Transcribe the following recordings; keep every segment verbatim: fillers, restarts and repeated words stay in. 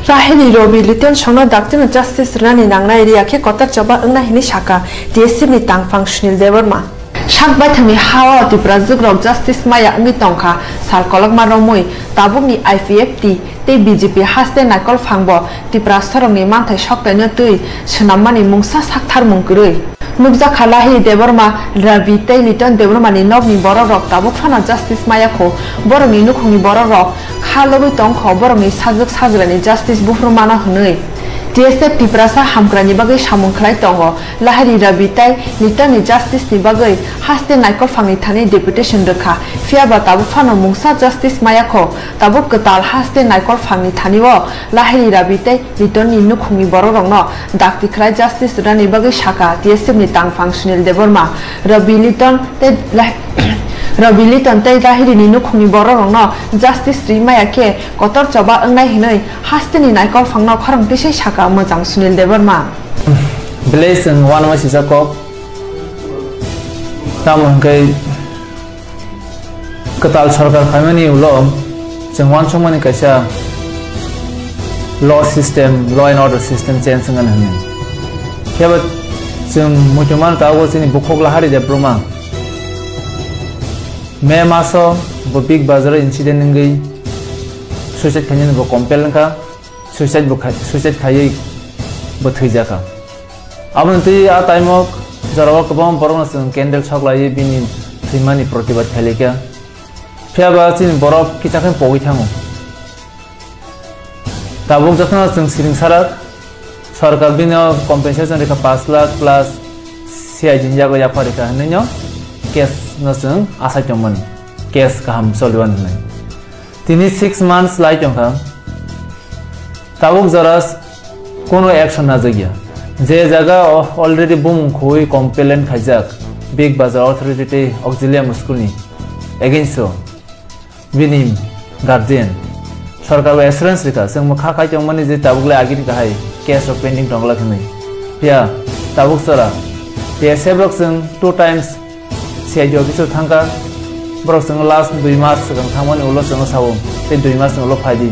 Lahiri Robi Liton songno dakti no justice rwnani nangnai, riyakhe kotor choba wngnai hwnwi sakha T S F ni tangphang Sunil Debbarma. Sak baithangni hao Tiprajwk rok justice maya wngwi tongkha, sal kolokma romwi tabukni I P F T tei B J P haste naikol phangbo Tiprasarokni manthai soktaino twi swnammani mungsa saktharmung kwrwi. Nukjakha Lahiri Debbarma, Rabi tei Liton Debbarmani nokni borok rok tabuk phano justice maya kho, borokni nukhungni borok rok kha logwi tong kho, borokni sajwk sajwrani justice buphuru mano hwnwi. T S F Tiprasa hamkrani bagwi samung khlai tongo. Lahiri Rabi tei Litonni justice ni bagwi haste naikol phangni thani deputation rwkha, phiyaba tabuk phano mungsa justice maya kho, tabuk kwtal haste naikol phangni thani o Lahiri Rabi tei Litonni nukhungni borok rokno dakti khlai justice rwnani bagwi sakha T S F ni tangphang Sunil Debbarma. Rabi Liton tei Lah-, Rabi Liton tei Lahirini nukhungni borok rokno justice rwi maya khe kotor choba wngnai hwnwi hasteni naikol phangno khorang tisai sakha mwchang Sunil Debbarma. Belai chwng uanama sijak kok. Tamo hwnkhe kwtal sorkar phaimani ulo chwng uansukmani kaisa law system, law and order system change wngmani hwnwi. Phiya ba chwng muitu mano tabuk chini bukhuk Lahari Debbarma May maso bo Big Bazar o incident wngwi suicide khainani bo compel wngkha, suicide bo khai-, suicide khaiwi bo thwijakha. Aboni twi a taimok jorao kwbangma borokno chwng candle soklaiwi bini thwimani protibad khailai kha. Phiya ba chini borok kisa khe pogwi thango. Tabuk jotono chwng siring sarak, sorkar bini compensation rikha paanch lakh plus C I D ni yago yapha rikha hwnwi no case no chwng asai tongmani, case kaham choliwan hwnwi. Tini six months lai tongkha. Tabuk jora s-, kunu action najakya. Je jaga o-, already bumung khoi complaint khaijak, Big Bazar authority tei Auxilium school ni against o bini guardian. Sorkar bo assurance rikha, chwng mokha khai tongmani je tabuk le agini kahai case rok pending tongla hwnwi. Phiya tabuk sora T S F rok chwng two times C I D office o thangkha, borok chwng last dui mas swkang thangmani ulo chwng sao, tei dui mas ni ulo phaidi,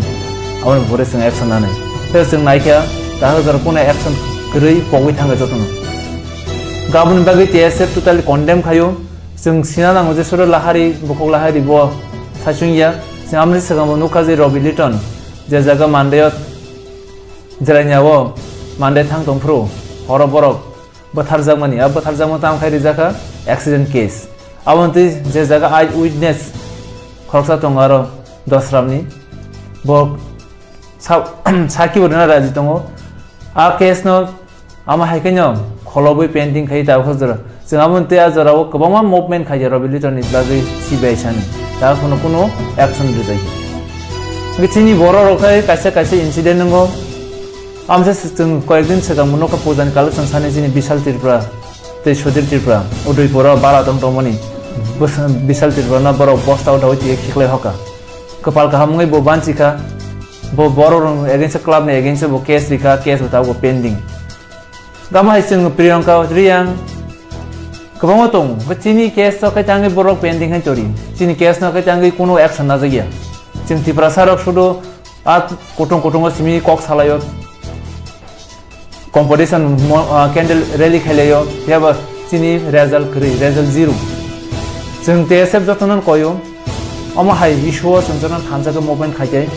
aboni pore chwng action nanai. Tei chwng naikha, tahar jora kunu action kwrwi pogwi thangkha jotono. Gaboni bagwi T S F totally condemn khaio, chwng sina nango je soro Lahari, bukhuk Lahari bo saichung ya, chwng amri swkang bo nukha je Robi Liton, je jaga Monday o Jerania o Monday thang tongphuru, horo borok bwtharjakmani, a bwtharjakma tamo khai rijakha accident case. Aboni twi je jaga eye witness khoroksa tongo aro Dosramni, bo sa-, saki bo rwna raji tongo. A case no ama hai khe no kholobwi pending khai tabuk jora. Chwng aboni twi a jorao kwbangma movement khaijak Robi Liton ni bagwi C B I sani. Da kunu kunu action rijak. Hwnkhe chini borok rok khai kaisa kaisa incident wngo. Amsa se chwng koyekdin swkang bo nokha puja ni collection sani chini Bishal Tripura tei Sudhir Tripura Udaipur o bara tong tongmani. Bus-, Bishal Tripura no borok bosta o dawi twi khiklai hoka. Kwpal kaham wngwi bo banchi kha. Bo borok rok against club ni against bo case rikha, case bo tabuk pending. Gama hai chwng Priyanka Riyang kwbangma tongo. Chini case no khe tangwi borok pending hai tori. Chini case no khe tangwi kunu action najakya. Chwng Tiprasa rok sudu a kutung kutungo simi kok salaio. Competition mo-, ah, candle rally khailaio. Phiya ba chini result kwrwi, result zero. Chwng T S F jotono koyo. Omo hai issue o chwng jotono thansa khe movement khai tei.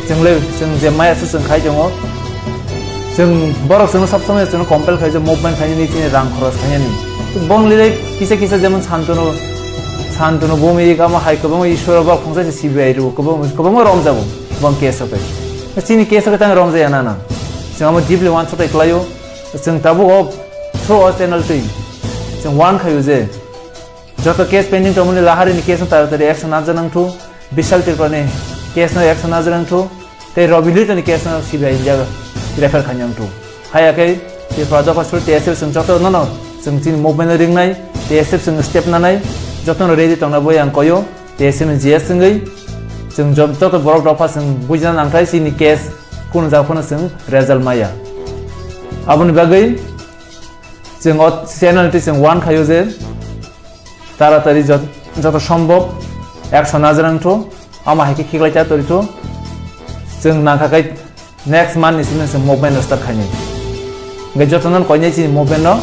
Chwng le, chwng je maya se chwng khai tongo. Chwng borok chwngno sob somoi chwngno compel khai je movement khainani chini rang khoros khainani. Bong lile kisa kisa jemon Santunu, Santunu Bhumik amo hai kwbangma issue rok borok khungsa se C B I rw kwbangma, kwbangma romjago bong case o khe. Chini case o khe tang romjaya na na. Chwng amo deeply uansukthai kwlaio. Chwng tabuk o through o channel twi chwng uan khaio je joto case pending tongmani Lahari ni case no taratari action najaknang thu, Bishal Tripura ni case no action najaknang thu, tei Robi Luito ni case no C B I India refer khainang thu. Haya khe Tripura dopha suri T S F chwng joto nono chwng chini movement no ringnai, T S F chwng step nanai, joto no ready tongna boi ang koyo, T S F ni G S wngwi chwng jo-, joto borok dopha chwng bujina nangthai chini case kunu jaga phano chwng result maya. Aboni bagwi chwng o channel twi chwng uan khaio je taratari jot-, joto sombhob action najaknang thu, ama hai khe khiklai cha tori thu. Chwng nangkha khai Next month ni simi se movement no start khainai. Hingke jotono koinai chini movement no